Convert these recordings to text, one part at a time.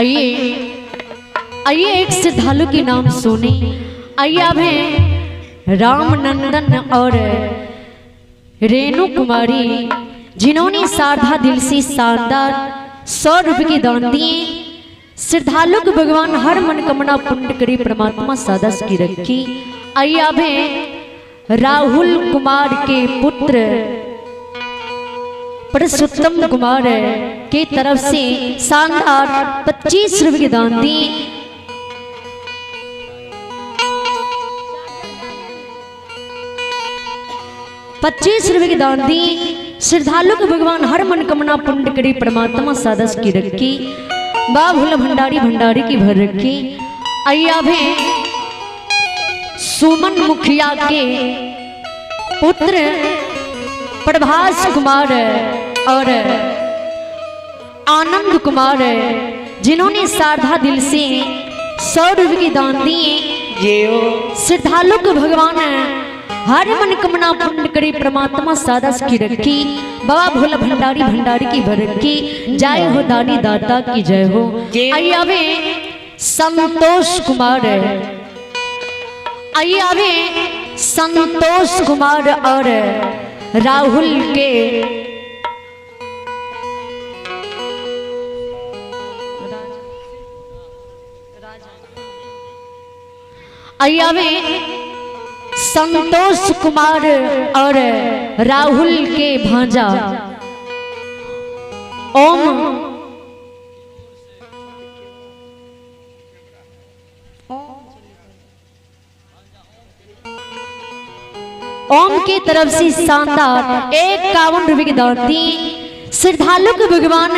आइए आइए एक श्रद्धालु के नाम सुने। आइए अब हैं रामनंदन और रेणु कुमारी, जिन्होंने श्रद्धा दिल से शानदार 100 रुपये की दान दिए। श्रद्धालु को भगवान हर मनकामना पूर्ण करे, परमात्मा सदा की रखी। आइए अब हैं राहुल कुमार के पुत्र पुरुषोत्तम कुमार के तरफ से शानदार 25 रुपये की दान दी। 25 रुपये की दान दी। श्रद्धालु को भगवान हर मनकामना पूर्ण करे, परमात्मा सदा की रखी। बा भोला भंडारी भंडारी की भर रखी। आइए अब हैं सुमन मुखिया के पुत्र प्रभास कुमार और आनंद कुमार, जिन्होंने श्रद्धा दिल से 100 रुपये की दान दिए। श्रद्धालु को भगवान हर मनकामना पूर्ण करे, परमात्मा सदा की रखी। बाबा भोला भंडारी भंडारी की भर रखी। जय हो दानी दाता की जय हो। आइए आवे संतोष कुमार, आइए आवे संतोष कुमार और राहुल के आइए आवे संतोष कुमार और राहुल के भांजा ओम ओम की तरफ से शानदार 51 रुपए की दान दी। श्रद्धालु के भगवान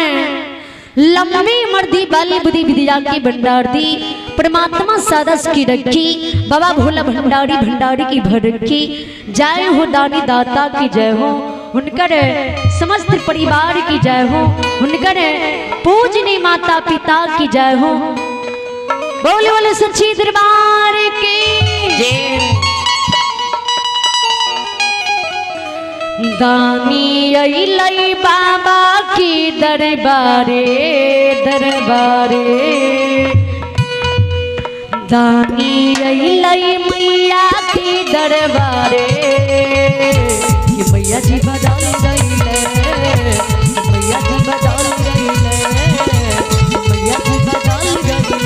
लंबी मर्दी बाली बुद्धि विद्या की भंडार दी, परमात्मा सदा की रखी। बाबा भोला भंडारी भंडारी की भर रखी। जय हो दानी दाता की जय हो, उनकर समस्त परिवार की जय हो, उनकर पूजनी माता पिता की जय हो। बोले बोले सच्ची दरबार की जय। दानी अइलै बाबा की दरबारे दरबारे, दानी अइलै मैया की दरबारे, कि मैया जी बदल गईले, मैया जी बदल गईले, मैया जी बदल गईले।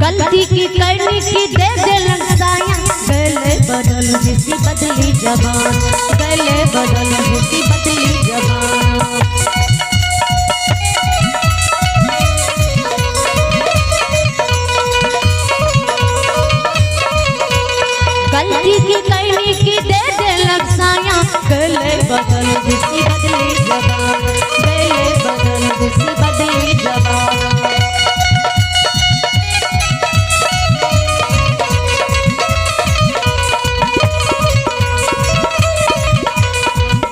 गलती की करनी की दे देलन साया, गले बदल जिसी बदली जबान, गले बदल जिसी बदली जबान। गलती की करनी की दे देलन साया, गले बदल जिसी बदली जबान, गले बदल जिसी बदली जबान।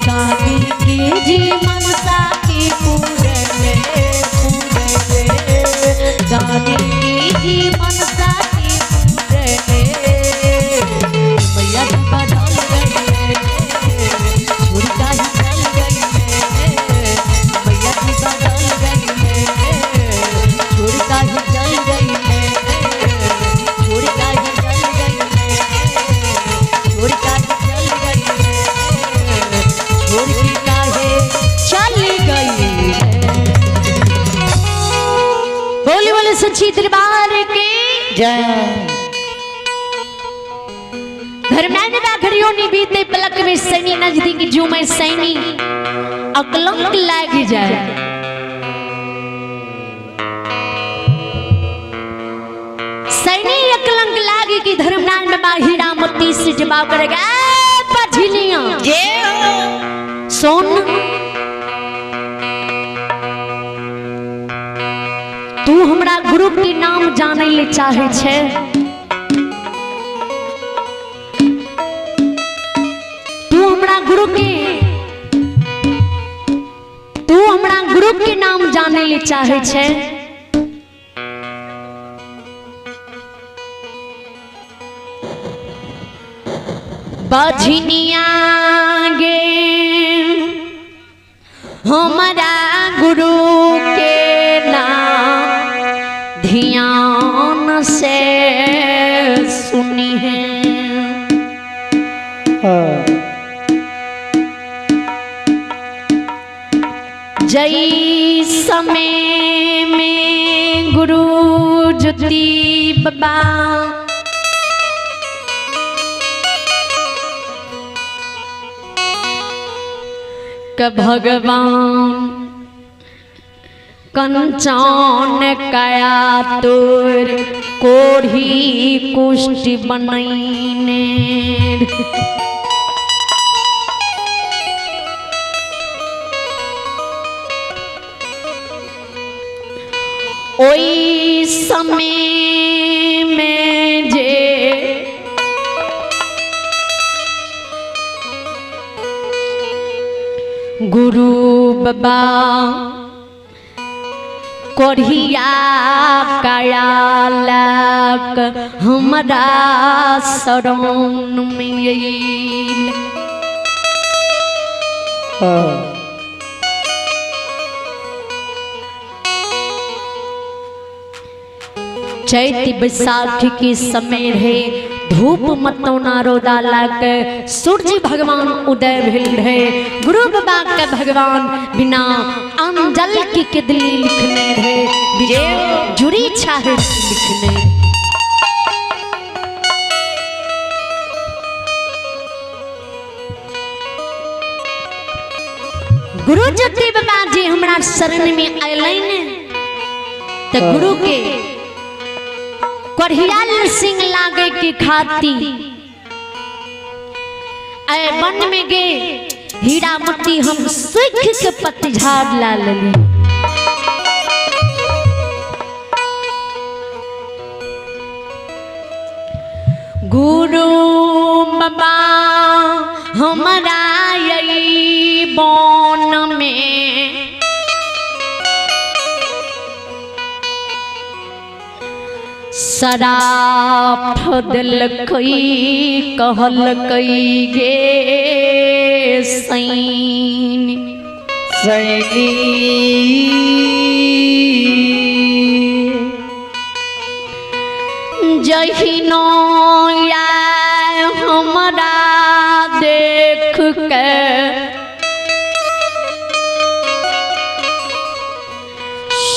दानी की जी मनसा की पूरे पूरे, दानी की जी मनसा की पूरे, मैया जी बदल गईले, छोड़ काहे चल गईले, मैया जी बदल गईले, छोड़ काहे चल गईले, छोड़ काहे चल गईले, छोड़ काहे चल गईले, छोड़ के काहे चल गई। बोले बोले सच्ची दरबार के जय। धर्मेंद्र घड़ियों ने बीते पलक में सैनी, नजदीक झूमे सैनी अकलंक लाग जाए। सैनी अकलंक लागे कि धर्मनारायण बाबा हीरामती से जवाब करेगा, पझलियां जय हो। सुन, तू हमरा गुरु के नाम जाने ले चाहे छे, तू गे, तू हमरा गुरु के नाम जाने ले चाहे छे। बझनिया गे हमारा गुरु के नाम ध्यान से सुनी है। जई समय में गुरु ज्योति बाबा क भगवान कंचन कया तोर कोढ़ी कुष्ठ बनैने। ओई समय में जे गुरु बाबा कोढ़िया कयालक हमरा शरण में अइल। चैत बैसाख के समय रहे, धूप मतौना रौदा लाग सूर्य भगवान उदय भेल रहे। गुरु बाबा के भगवान बिना अंजल के केदली लिखने रहे, बिना जुड़ी छाहे लिखने। गुरु ज्योति बाबा जी हमरा शरण में अयलनि तो गुरु के कोढ़ियाल सिंह लागे के खाती आए वन में गे हीरा मोती हम सुख के पतझाड़ ला लली। गुरु बाबा हमारा यही वन में सराफ दिलकई कहलकई गे सैन सैनी जहिनो या हमरा देख के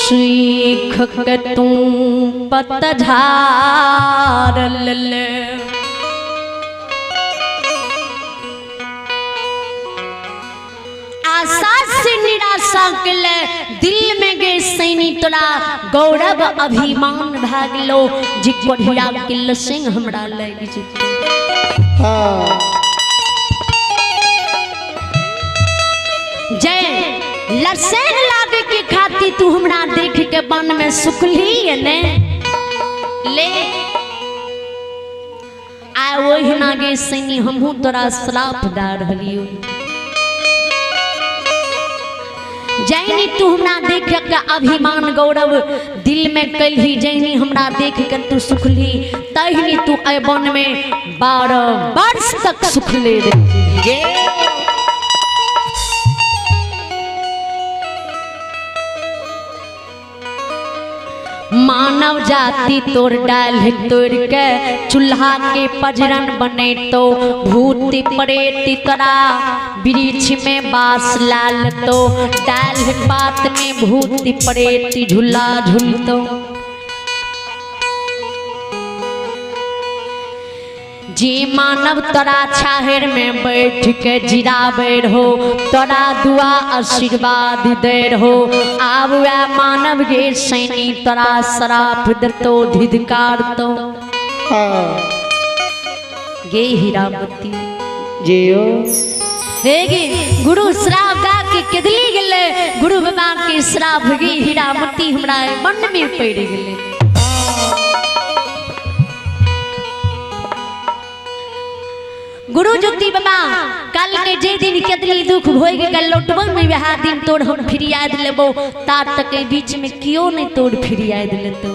सीख के तू पतझार ले। आशा से निराशा के ले दिल में गे सैनी तोरा गौरव अभिमान भागलो जी कोढ़िया किल सिंह हमरा लग जेतै। जय लसेन लागे के खाती तू हमरा देख के वन में सुखली ने ले आ ओहिना गे सैनी हमहू तोरा श्राप दा रहलियो। जैनी तू हमरा देख के अभिमान गौरव दिल में कलही, जैनी हमरा देख के तू सुखली तहिनी तू ए वन में 12 वर्ष तक सुखले रह। मानव जाति तोड़ डाल तोड़ के चूल्हा के पजरन बने तो भूत प्रेत तोरा वृक्ष में बास लाल तो डाल पात में भूत प्रेत झूला झूलतो। जी मानव तोरा छाहेर में बैठ के जिराबे रहो, तोरा दुआ आशीर्वाद दे रहो। आब वह मानव गे सैनी तोरा श्राप दतो धिधकार तो गे हीरामती जियो हे गे गुरु श्राप दा के केदली गेले गुरु बाबा के श्राप गे हीरामती हमरा मन में पड़ गेले। गुरु ज्योति बाबा कल के जे दिन केतली दुख भोग के लौटबो नहीं वह दिन तोड़ हम फिरियाद लेबो, तार तक के बीच में क्यों नहीं तोड़ फिरियाद लेतो।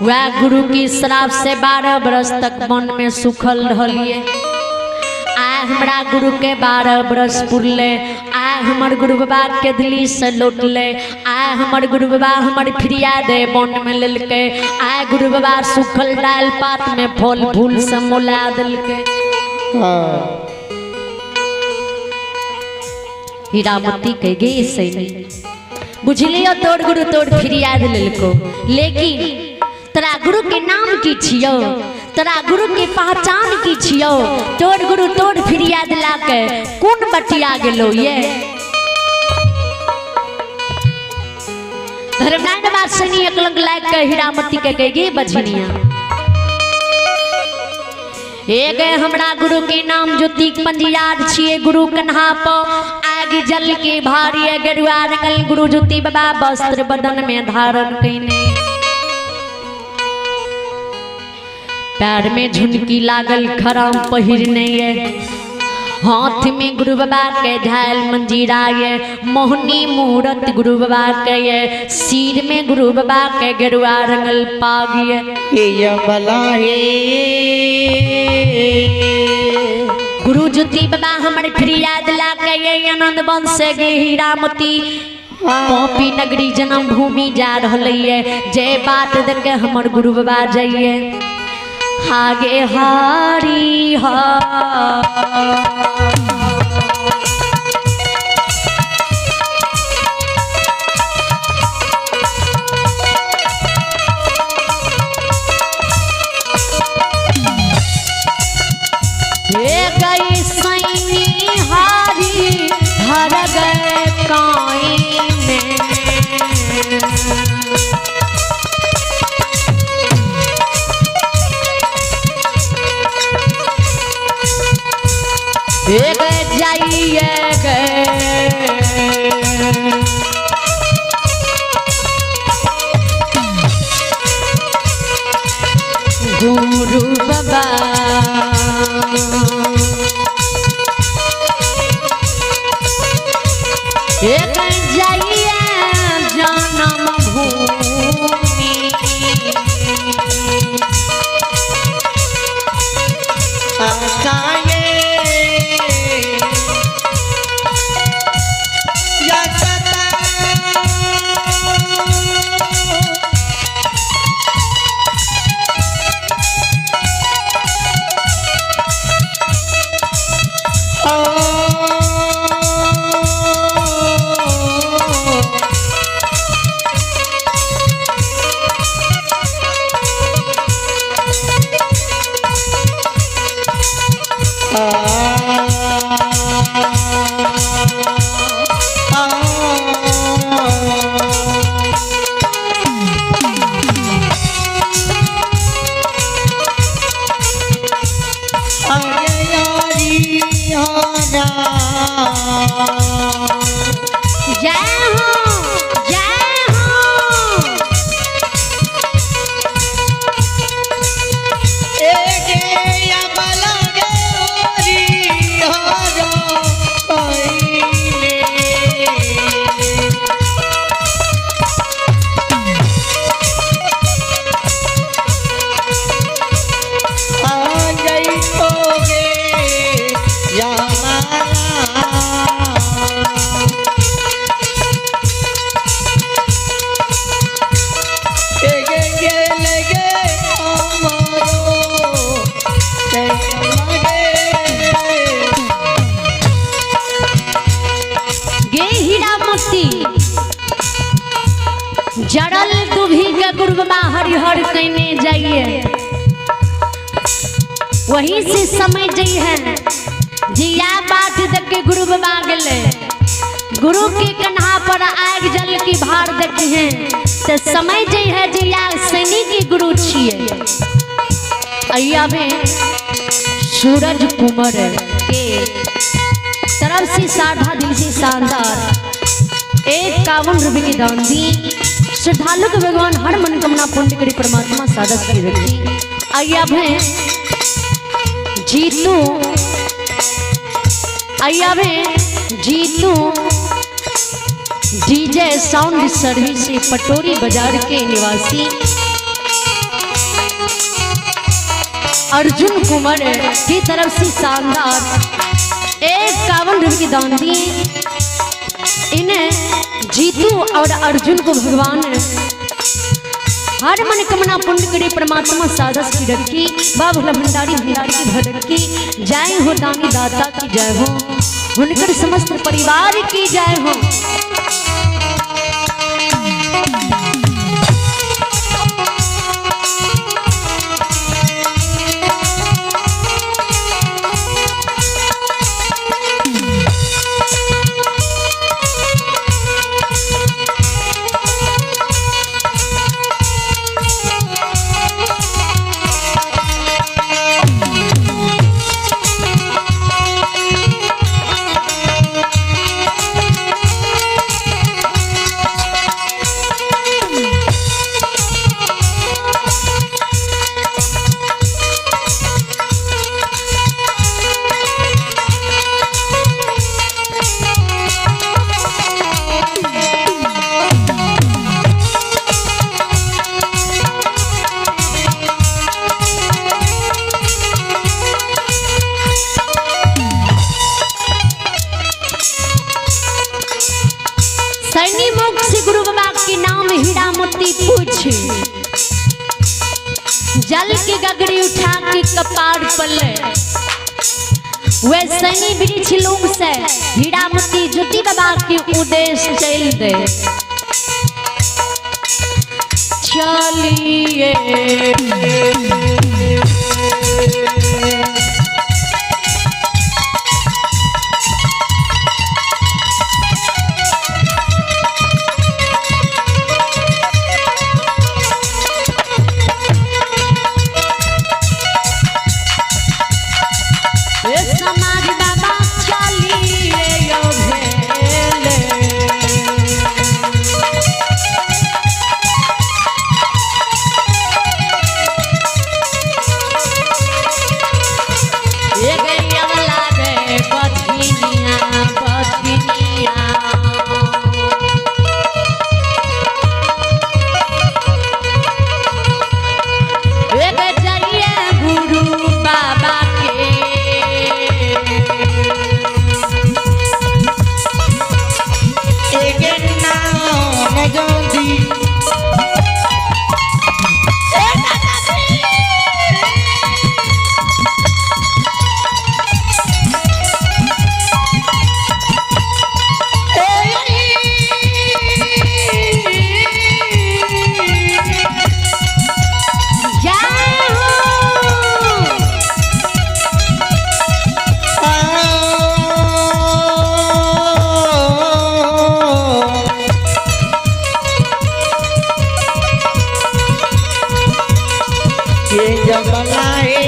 वह गुरु की श्राप से 12 बरस तक मन में सुखल रहलिए। आय हमरा गुरु के 12 बरस पुरले, आय हमर गुरु बाबा के दिल्ली से लौटले, आय हमर गुरु बाबा हमर फिरियाद वन में लेलके, आय गुरु बाबा सुखल डाल पात में फल फूल से मोला देलके। हीरामती कह गई सैनी बुझलियो तोड़ गुरु तोड़ फिरियाद लेलको, लेकिन तोरा गुरु के नाम की छियो, तोरा गुरु के पहचान की छियो, तोड़ गुरु तोड़ फिरियाद ला के कोन बटिया गेलो ये। धर्मनारायण बात सैनी एकलंग लाग के हीरामती के कह गई बझनिया, ए गए हमरा गुरु के नाम ज्योति पंजियार छिए, गुरु कन्हा प आग जल के भारी गेरुआ रंगल गुरु ज्योति बाबा वस्त्र बदन में धारण कइने, पैर में झुनकी लागल खराम पहिरने ये, हाथ में गुरु बाबा के झाल मंजीरा ये, मोहनी मूरत गुरु बाबा के ये, सिर में गुरु बाबा के गेरुआ रंगल पाग ये। गुरु ज्योति बाबा हमर फिरियाद ला के ये आनंद वंश से गे हीरामती पॉपी नगरी जन्म भूमि जा रहल ये, जे बात देख के हमर गुरु बाबा जाइए आगे हारी हा। गई सैनी हारी हर गए काई में, एक जाइए गए गुरु बाबा। एक जाइए जन्म भूमि जय हो जय हो। जड़ल दुभी के गुरुबा हरिहर कहने जाइए, वहीं से समझ जाइए जिया बात देख के गुरु बाबा गेले, गुरु के कन्हा पर आग जल की भार देखे हैं तो समझ जाइए जिया सैनी की गुरु छिए। अय्या में सूरज कुंवर के तरफ से साधा दिल से शानदार 51 रुपये की दान दी। श्रद्धालु के भगवान हर मनोकामना पूर्ण करे परमात्मा सादा सुखी रखी। आइए अब हैं जीतू, आइए अब हैं जीतू डीजे साउंड सर्विस पटोरी बाजार के निवासी अर्जुन कुमार की तरफ से शानदार 51 रुपये की दान दिए। इन्हें जीतू और अर्जुन को भगवान हर मनोकामना पूर्ण करे परमात्मा सादा की रखी। बाबा भंडारी भंडारी की भटकी जय हो, दानी दाता की जय हो, उनकर समस्त परिवार की जय हो। सैनी मुख से गुरु बाबा के नाम हीरामती पूछ, जल के गगरी उठा के कपार पर ले। वे सैनी वृक्ष लोग से हीरामती ज्योति बाबा के उद्देश्य चल दे। चलिए समाज बाबा चलिए यो भेले। ये गैया लागे बछिनिया बछिनिया। एक जाइए गुरु बाबा के। एक नाम जल्दी जय हो। ये जबलाए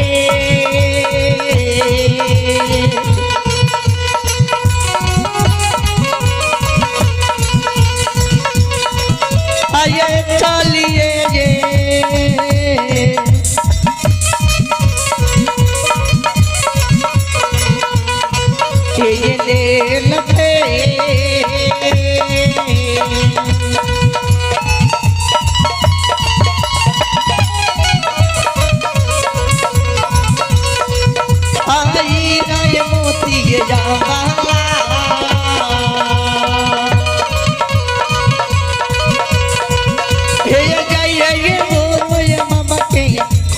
आये चलिए ये